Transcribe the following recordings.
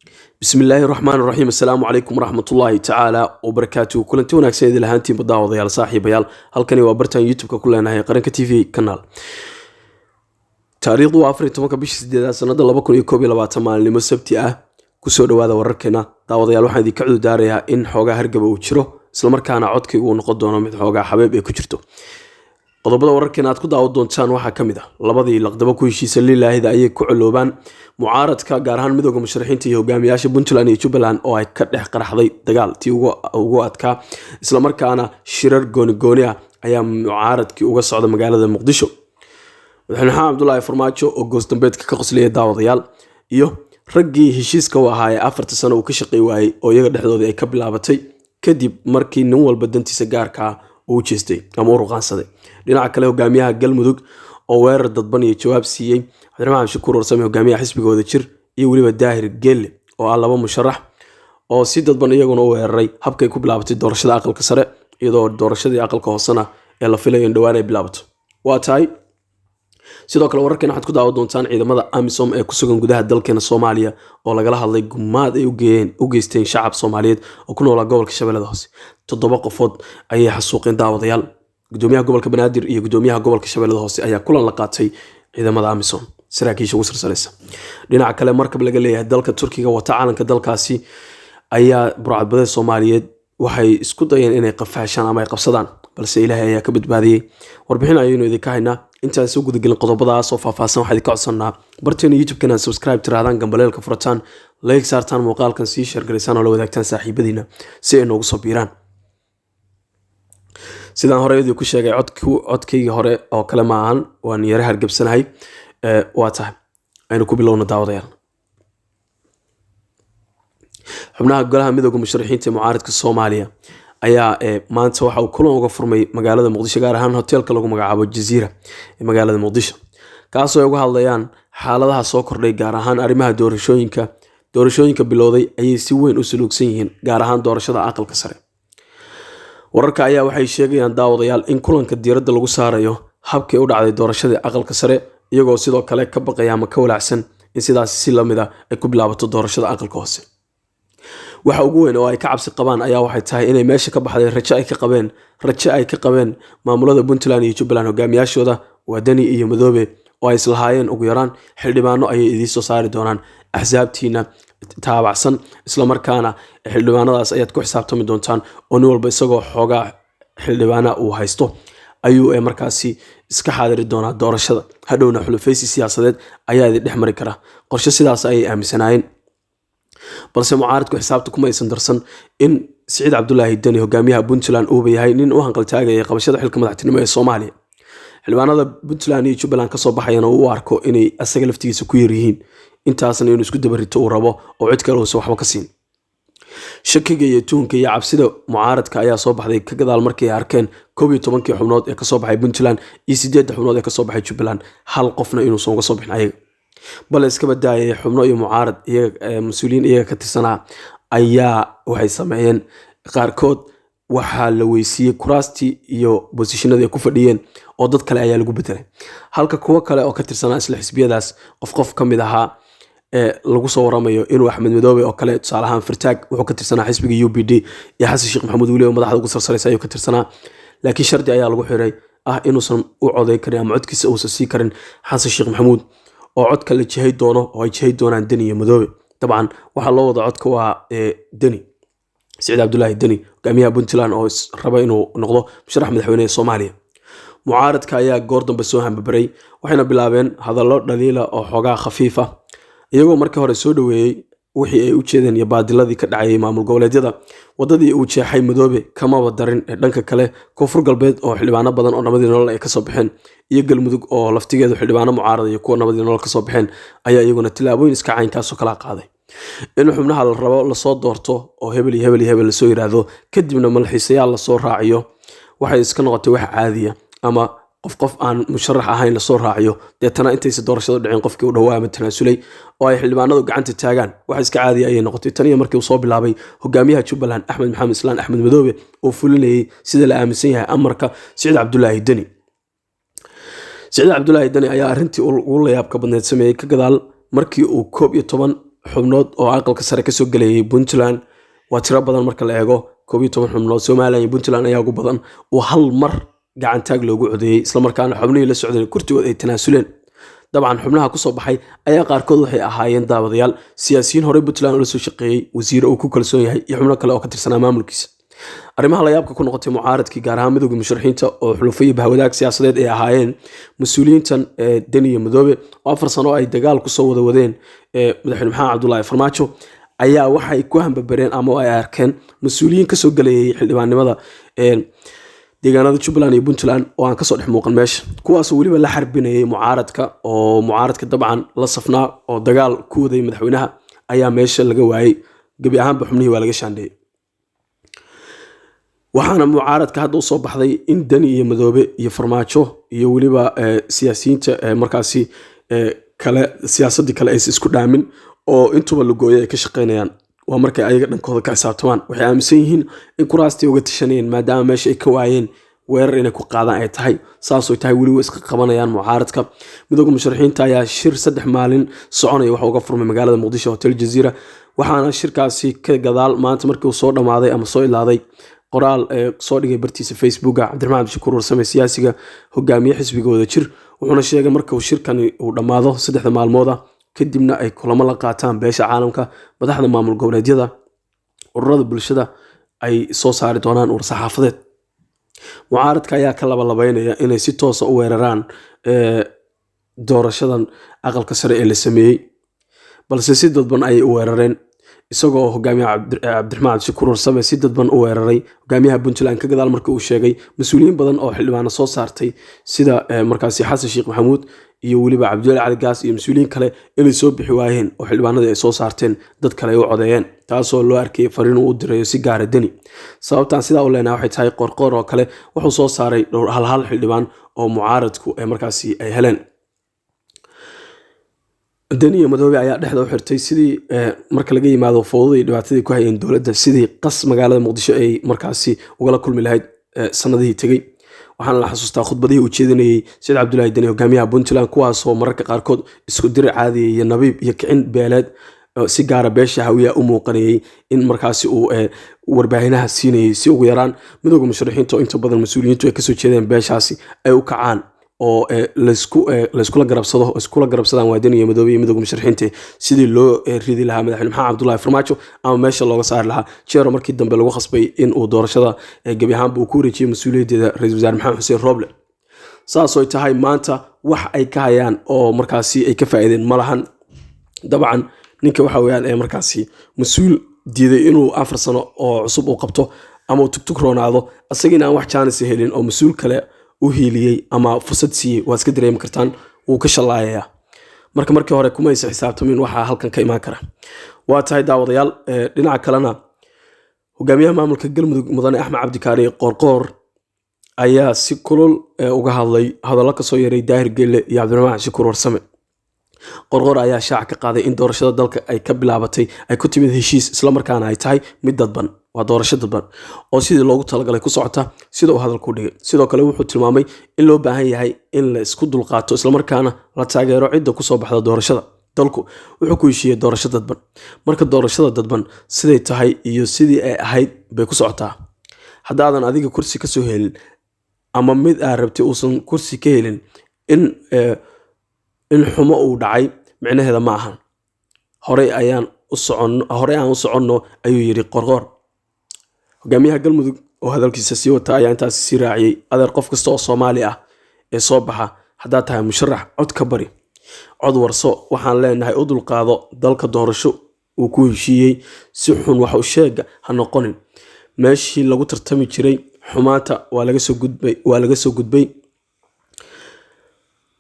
Bismillaahi raxmaan raxiim. Assalaamu calaykum waraxmatullaahi tacaala wabarakaatuhu. Kulanti wanaagsan idil ahaantiinba, daawadayaal, saaxiibayaal. Halkani waa bartaan YouTube-ka ku leenahay Qaranka TV kanaal. Taariikhdu waa 14-ka bisha sideedaad, sanada 2021, maalinimo Sabti ah. Kusoo dhawaada wararkeena, daawadayaal. Waxaan idinka cududaarayaa in xoogaa hargaba uu jiro, islamarkaana codkaygu uu noqon doono mid xoogaa xabeeb ay ku jirto. Qodobada wararkeena aad ku daawan doontaan waxaa ka mid ah: labadii laqdabo ku heshiisa lilaahida ayay ku coloobaan mucaaradka, gaar ahaan Midooda Musharaxiinta iyo hogaamiyaasha Puntland iyo Jubbaland, oo ay ka dhex qaraxday dagaal tii ugu adkaa, islamarkaana shirar gooni gooni ah ayaa mucaaradkii uga socda magaalada Muqdisho. Madaxweyne Maxamed Cabdulaahi Farmaajo oo goosdambeedka ka qoslaya, daawadayaal, iyo raggii heshiiska u ahaa ee 4-ta sano uu ka shaqey waayey oo iyaga dhexdoodii ay ka bilaabatay kadib markii nin walba dantiisa gaarkaa uu jeestay ama u ruqaansaday. Dhinaca kale, hogaamiyaha Galmudug oo weerar dadban iyo jawaab siiyey Cabdiraxmaan Shakuur Warsame, hogaamiyaha xisbiga Wadajir, iyo weliba Daahir Geelle, oo ah laba musharax oo si dadban iyaguna u weeraray habkay ku bilaabatay doorashada Aqalka Sare, iyadoo doorashadii Aqalka Hoosena ee la filayo in dhowaan ay bilaabato. Waa tahay. Sidoo kale, wararkan waxaad ku daawan doontaan ciidamada AMISOM ee kusugan gudaha dalkeena Soomaaliya oo lagala hadlay gumaad ay u geysteen shacab Soomaaliyeed oo ku noolaa gobolka Shabeellada Hoose. Toddoba qofood ayay xasuuqeen, daawadayaal. Gudoomiyaha gobolka Banaadir iyo gudoomiyaha gobolka Shabeellada Hoose ayaa kulan la qaatay ciidamada AMISOM saraakiisha ugu sarsanaysa. Dhinaca kale, markab laga leeyahay dalka Turkiga, wata calanka dalkaasi, ayaa burcadbadeed Soomaaliyeed waxay isku dayeen inay qafaashaan ama ay qabsadaan, balse Ilaahay ayaa ka badbaadiyey. Warbixin ayaynu idinka haynaa. Intaan soo gudagelin qodobadaas oo faahfaahsan, waxaa idinka codsanaa barteena YouTube-kana subscribe tirahdaan, gambaleelka furataan, like saartaan muuqaalkan, sii share garaysaan oo la wadaagtaan saaxiibadiina si ay noogu soo biiraan. Sidaan hore idinku sheegay, codkaygii hore oo kale ma ahan, waan yara hargebsanahay. Waa tahay, aynu ku bilowno, daawadayaal. Xubnaha Golaha Midooda Musharaxiinta ee mucaaridka Soomaaliya ayaa maanta waxa uu kulan uga furmay magaalada Muqdisho, gaar ahaan hoteelka lagu magacaabo Jaziira ee magaalada Muqdisho, kaasoo ay uga hadlayaan xaaladaha soo kordhay, gaar ahaan arrimaha doorashooyinka. Doorashooyinka bilowday ayay si weyn u suluugsan yihiin, gaar ahaan doorashada Aqalka Sare. Wararka ayaa waxay sheegayaan, daawadayaal, in kulanka diiradda lagu saarayo habkii u dhacday doorashadii Aqalka Sare, iyagoo sidoo kale ka baqaya ama ka walaacsan in sidaas si lamid a ay ku bilaabato doorashada Aqalka Hoose. Waxa ugu weyn oo ay ka cabsi qabaan ayaa waxay tahay inay meesha ka baxday rajo ay ka qabeen maamulada Puntland iyo Jubbaland hogaamiyaashooda, waa Deni iyo Madoobe, oo ay islahaayeen ugu yaraan xildhibaano ayay idiin soo saari doonaan axsaabtiina taabacsan, islamarkaana xildhibaanadaas ayaad ku xisaabtami doontaan, oo nin walba isagoo xoogaa xildhibaana uu haysto ayuu markaasi iska xaadiri doonaa doorashada, hadhowna xulufaysi siyaasadeed ayaa idin dhex mari kara. Qorshe sidaas ayay aaminsanaayeen, balse mucaaridku xisaabta kuma aysan darsan in Siciid Cabdulaahi Deni, hogaamiyaha Puntland, uuba yahay nin u hanqaltaagaya qabashada xilka madaxtinimo ee Soomaaliya, xildhibaanada Puntland iyo Jubbaland kasoo baxayana uu u arko inay asaga laftigiisa ku yaryihiin, intaasna inuu isku dabarito uu rabo oo cid kale uusan waxba ka siin. Shakiga iyo tuhunka iyo cabsida mucaaradka ayaa soo baxday ka gadaal markii ay arkeen 11-kii xubnood ee kasoo baxay Puntland iyo sideedda xubnood ee kasoo baxay Jubbaland, hal qofna inuusan uga soo bixin ayaga. Bale iska badaayay xubno iyo mucaarad iyaga, mas-uuliyiin iyaga ka tirsanaa ayaa waxay sameeyeen, qaarkood waxaa la weysiiyey kuraastii iyo position-adii ay ku fadhiyeen oo dad kale ayaa lagu bedelay, halka kuwo kale oo ka tirsanaa isla xisbiyadaas qof qof ka mid ahaa ee lagu soo waramayo inuu Axmed Madoobe oo kale, tusaale ahaan Fartaag, wuxuu ka tirsanaa xisbiga UPD iyo Xasan Sheekh Maxamuud weli oo madaxda ugu sarsaraysa ayuu ka tirsanaa, laakiin shardi ayaa lagu xiray ah inuusan u coday karin ama codkiisa uusan sii karin Xasan Sheekh Maxamuud, oo codka la jihay doono oo ay jihay doonaan Deni iyo Madoobe. Dabcan waxaa loo wada codka waa Deni, Siciid Cabdulaahi Deni, hogaamiyaha Puntland oo raba inuu noqdo musharax madaxweyne ee Soomaaliya. Mucaaradka ayaa goor dambe soo hambabaray, waxayna bilaabeen hadallo dhaliila oo xoogaa khafiif ah, iyagoo markii hore soo dhoweeyey wixii ay u jeedeen iyo baadiladii ka dhacayay maamul goboleedyada. Wadadii uu jeexay Madoobe kamaba darin ee dhanka kale Koonfur Galbeed oo xildhibaano badan oo Nabadii Nolol ay kasoo baxeen, iyo Galmudug oo laftigeedu xildhibaano mucaarada iyo kuwa Nabadii Nolol kasoo baxeen ayaa iyaguna tillaabooyin iska caynkaasoo kala qaaday, in xubnaha la rabo lasoo doorto oo hebel iyo hebel iyo hebel lasoo yiraahdo, kadibna malxiisayaal lasoo raaciyo. Waxay iska noqotay wax caadiya, ama qof qof aan musharax ahayn lasoo raaciyo, deetana intaysa doorashadu dhicin qofkii u dhawaa ama tanaasulay oo ay xildhibaanadu gacanta taagaan. Wax iska caadiya ayay noqotay tan iyo markii uu soo bilaabay hogaamiyaha Jubbaland Axmed Maxamed Islaan Axmed Madoobe, oo fulinayay, sida la aaminsan yahay, amarka Siciid Cabdulaahi Deni. Siciid Cabdulaahi Deni ayaa arrintii ugu layaabka badneed sameeyey ka gadaal markii uu 11 xubnood oo aqalka sare kasoo gelayay Puntland. Waa tiro badan marka la eego, 11 xubnood Somalilan iyo Puntland ayaa ugu badan, oo hal mar gacantaag loogu codeeyey, islamarkaana xubnihii la socday kurtigood ay tanaasuleen. Dabcan xubnaha kusoo baxay ayaa qaarkood waxay ahaayeen daawadayaal, siyaasiyiin horey Puntland ula soo shaqeeyey, wasiire uu ku kalsoon yahay iyo xubno kale oo ka tirsanaa maamulkiisa. Arrimaha layaabka ku noqotay mucaaradkii, gaar ahaan midowga musharaxiinta oo xulufo iyo bahwadaag siyaasadeed ay ahaayeen mas-uuliyiintan Deni iyo Madoobe, oo 4 sano ay dagaal kusoo wada wadeen madaxweyne Maxamed Cabdulaahi Farmaajo, ayaa waxay ku hambabareen ama ay arkeen mas-uuliyiin kasoo gelayay xildhibaannimada deegaanada Jubbaland iyo Puntland oo aan kasoo dhex muuqan meesha, kuwaasoo weliba la xarbinayay mucaaradka, oo mucaaradka dabcan la safnaa oo dagaal ku waday madaxweynaha, ayaa meesha laga waayey. Gebi ahaanba xubnihii waa laga shaandheeyey, waxaana mucaaradka hadda usoo baxday in Deni iyo Madoobe iyo Farmaajo iyo weliba siyaasiyiinta markaasi kale siyaasadii kale aysan isku dhaamin oo intuba lagooyo ay ka shaqeynayaan. Waa markay ayaga dhankooda ka xisaabtamaan. Waxay aaminsan yihiin in kuraastii uga tashanayeen, maadaama meesha ay ka waayeen, weerar inay ku qaadaan ay tahay. Saasoo tahay weli way iska qabanayaan mucaaradka. Midooda musharaxiinta ayaa shir 3 maalin soconaya waxa uga furmay magaalada Muqdisho, Hotel Jaziira, waxaana shirkaasi ka gadaal maanta markii uu soo dhammaaday ama soo ilaaday qoraal soo dhigay bartiisa Facebooka Cabdiraxmaan Cabdishakuur Warsame, siyaasiga hogaamiye xisbiga Wadajir. Wuxuuna sheegay marka uu shirkani uu dhammaado 3da maalmooda kadibna ay kulamo la qaataan beesha caalamka, madaxda maamul goboleedyada, ururada bulshada, ay soo saari doonaan war-saxaafadeed. Mucaaradka ayaa ka labalabeynaya inay si toosa u weeraraan doorashadan aqalka sare ee la sameeyey, balse si dadban ayay u weerareen, isagoo hogaamiyaha Cabdiraxmaan Cabdishakuur Warsame si dadban u weeraray hogaamiyaha Puntland ka gadaal markii uu sheegay mas-uuliyiin badan oo xildhibaano soo saartay, sida markaasi Xasan Sheekh Maxamuud iyo weliba Cabdiweli Cali Gaas iyo mas-uuliyiin kale, inay soo bixi waayeen oo xildhibaanadii ay soo saarteen dad kale ay u codeeyeen, taasoo loo arkayay fariin uu u dirayo si gaara Deni. Sababtaan sidaa u leenahay waxay tahay Qoorqoor oo kale wuxuu soo saaray dhowr halhal xildhibaan oo mucaaradku ay markaasi ay heleen. Deni iyo Madoobe ayaa dhexda u xirtay sidii, marka laga yimaado fowdada iyo dhibaatadii ku hayeen dowladda, sidii qas magaalada Muqdisho ay markaasi ugala kulmi lahayd sanadihii tegey. Waxaana la xasuustaa khudbadihii uu jeedinayey Saciid Cabdulaahi Deni, hogaamiyaha Puntland, kuwaasoo mararka qaarkood isku diri caadiyay iyo nabiib iyo kicin beeleed si gaara beesha Hawiya u muuqanayay in markaasi uu warbaahinaha siinayay, si ugu yaraan midooda musharaxiinta oo inta badan mas-uuliyiintu ay kasoo jeedeen beeshaasi ay u kacaan oo layskula garabsado, iskula garabsadaan waa Deni iyo Madoobe iyo midooda musharaxiinta, sidii loo ridi lahaa madaxweyne Maxamed Cabdullaahi Farmaajo ama meesha looga saari lahaa, jeero markii dambe lagu khasbay in uu doorashada gebi ahaanba uu ku wareejiyey mas-uuliyaddeeda ra-iisul wasaare Maxamed Xuseen Roble. Saasoo tahay maanta wax ay ka hayaan oo markaasi ay ka faa'iideen ma lahan. Dabcan ninka waxa weeyaan ee markaasi mas-uul diiday inuu 4 sano oo cusub uu qabto ama uu tugtug roonaado, asagiina aan wax jaanis helin oo mas-uul kale u hiiliyey ama fursad siiyey, waad iska dareemi kartaan, wuu ka shallaayayaa. Marka markii hore kuma aysa xisaabtamin waxaa halkan ka imaan kara. Waa tahay daawadayaal. Dhinaca kalena, hogaamiyaha maamulka Galmudug mudane Axmed Cabdikaari Qoorqoor ayaa si kulul uga hadlay hadallo kasoo yaray Daahir Gelle iyo Cabdiraxmaan Shakuur Warsame. Qorqor ayaa shaaca ka qaaday in doorashada dalka ay ka bilaabatay ay ku timid heshiis, islamarkaana ay tahay mid dadban. Waa doorasho dadban oo sidii loogu talagalay ku socota, sida uu hadalku dhigay. Sidoo kale wuxuu tilmaamay in loo baahan yahay in la isku dulqaato, islamarkaana la taageero cidda kusoo baxda doorashada. Dalku wuxuu ku heshiiyey doorasho dadban. Marka doorashada dadban siday tahay iyo sidii ay ahayd bay ku socotaa. Haddaadan adiga kursi kasoo helin ama mid aad rabtay uusan kursi ka helin, in xumo uu dhacay micnaheeda ma ahan. Horey ayaan u socon, horey aan u soconno, ayuu yidhi Qorqoor. Hogaamiyaha Galmudug oo hadalkiisa sii wata ayaa intaasi sii raaciyey: "Adeer, qof kasta oo Soomaali ah ee soo baxa, haddaad tahay musharax, cod ka bari, cod warso. Waxaan leenahay u dulqaado. Dalka doorasho uu ku heshiiyey, si xun wax u sheega ha noqonin. Meeshii lagu tartami jiray xumaanta waa laga soo gudbay, waa laga soo gudbay.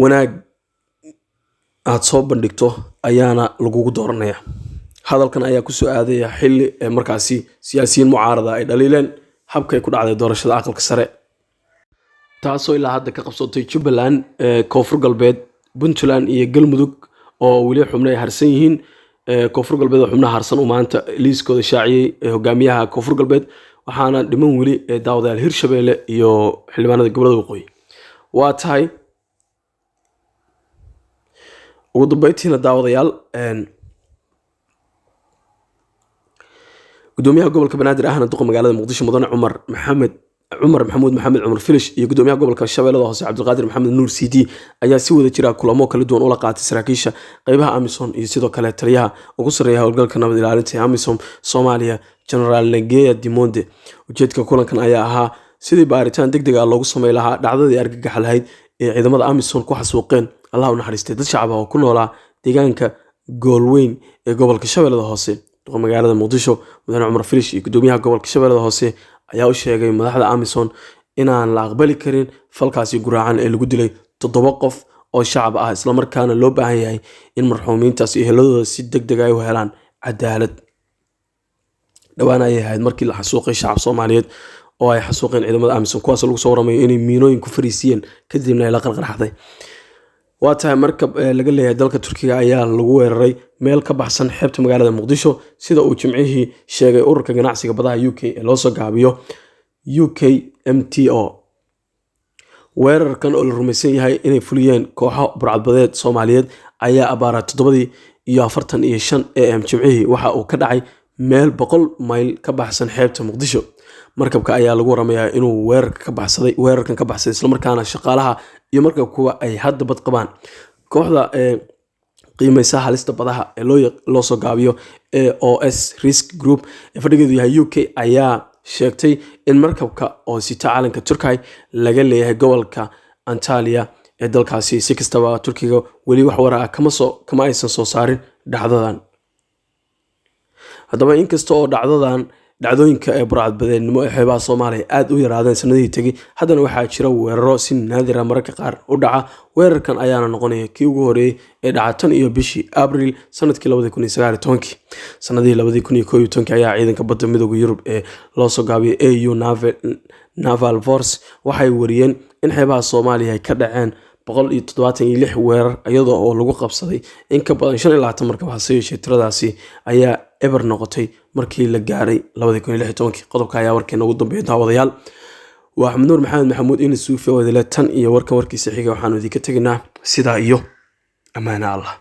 Wanaag aad soo bandhigto ayaana lagugu dooranaya." Hadalkan ayaa kusoo aadaya xilli ee markaasi siyaasiyiin mucaarada ay dhaliileen habkay ku dhacday doorashada aqalka sare, taasoo ilaa hadda ka qabsatay Jubbaland, Koonfur Galbeed, Puntland iyo Galmudug oo weli xubno ay harsan yihiin. Koonfur Galbeed oo xubnaha harsan uu maanta liiskooda shaaciyey hogaamiyaha Koonfur Galbeed, waxaana dhiman weli daawadayaal Hirshabeelle iyo xildhibaanada gobolada waqooyi. Waa tahay, ugu dambeyntiina daawadayaal. Gudoomiyaha gobolka Banaadir ahna duqa magaalada Muqdisho, mudane Cumar Maxamed Cumar Maxamuud Maxamed Cumar Filish, iyo gudoomiyaha gobolka Shabeellada Hoose Cabdiqaadir Maxamed Nuur CD ayaa si wada jira kulamo kala duwan ula qaatay saraakiisha qeybaha AMISOM iyo sidoo kale taliyaha ugu sarreeya howlgalka nabad ilaalinta ee AMISOM Soomaaliya, Generaal Negeya Dimonde. Ujeedka kulankan ayaa ahaa sidii baaritaan deg deg ah loogu samey lahaa dhacdadii argagax lahayd ee ciidamada AMISOM ku xasuuqeen, Allah u naxariistay, dad shacab ah oo ku noolaa deegaanka Goolweyn ee gobolka Shabeellada Hoose. Duqa magaalada Muqdisho mudane Cumar Filish iyo gudoomiyaha gobolka Shabeellada Hoose ayaa u sheegay madaxda AMISOM inaan la aqbali karin falkaasi guraacan ee lagu dilay 7 qof oo shacab ah, islamarkaana loo baahan yahay in marxuumiintaas iyo eheladooda si deg deg ay u helaan cadaalad. Dhowaan ayay ahayd markii la xasuuqay shacab Soomaaliyeed oo ay xasuuqeen ciidamada AMISOM, kuwaas lagu soo waramayo inay miinooyin ku fariisiyeen, kadibna ay la qarqarxday. Waa tahay, markab laga leeyahay dalka Turkiga ayaa lagu weeraray meel ka baxsan xeebta magaalada Muqdisho, sida uu Jimcihii sheegay ururka ganacsiga badaha UK ee loosoo gaabiyo UKMTO. Weerarkan oo la rumaysan yahay inay fuliyeen kooxo burcadbadeed Soomaaliyeed ayaa abaara 7:45 AM Jimcihii waxa uu ka dhacay meel 100 mayl ka baxsan xeebta Muqdisho. Markabka ayaa lagu waramayaa inuu weerarka ka baxsaday weerarkan ka baxsaday, islamarkaana shaqaalaha iyo markabkuwa ay hadda bad qabaan. Kooxda ee qiimeysa halista badaha ee loo soo gaabiyo AOS Risk Group ee fadhigeedu yahay UK ayaa sheegtay in markabka oo sita calanka Turkey laga leeyahay gobolka Antalya ee dalkaasi. Si kastaba, Turkiga weli wax war ah kama aysan soo saarin dhacdadan. Haddaba, inkasta oo dhacdooyinka ee burcadbadeednimo ee xeebaha Soomaaliya aada u yaraadeen sanadihii tegay, haddana waxaa jira weeraro si naadira mararka qaar u dhaca. Weerarkan ayaana noqonaya kii ugu horeeyey ee dhaca tan iyo bishii Abril sanadkii 2019-kii. Sanadihii 2011-kii ayaa ciidanka badda Midooda Yurub ee loo soo gaabiyay AU Naval Force waxay wariyeen in xeebaha Soomaaliya ay ka dhaceen 176 weerar, iyadoo oo lagu qabsaday in ka badan 25 markab. Hase yeeshee, tiradaasi ayaa eber noqotay markii la gaaray 2016-kii. Qodobka ayaa warkeena ugu dambeeya, daawadayaal. Waa Axmed Nuur Maxamed Maxamuud in Suufi wadile. Tan iyo warkan warkiisa xiga, waxaanu idinka tegaynaa sidaa iyo ammaana Allah.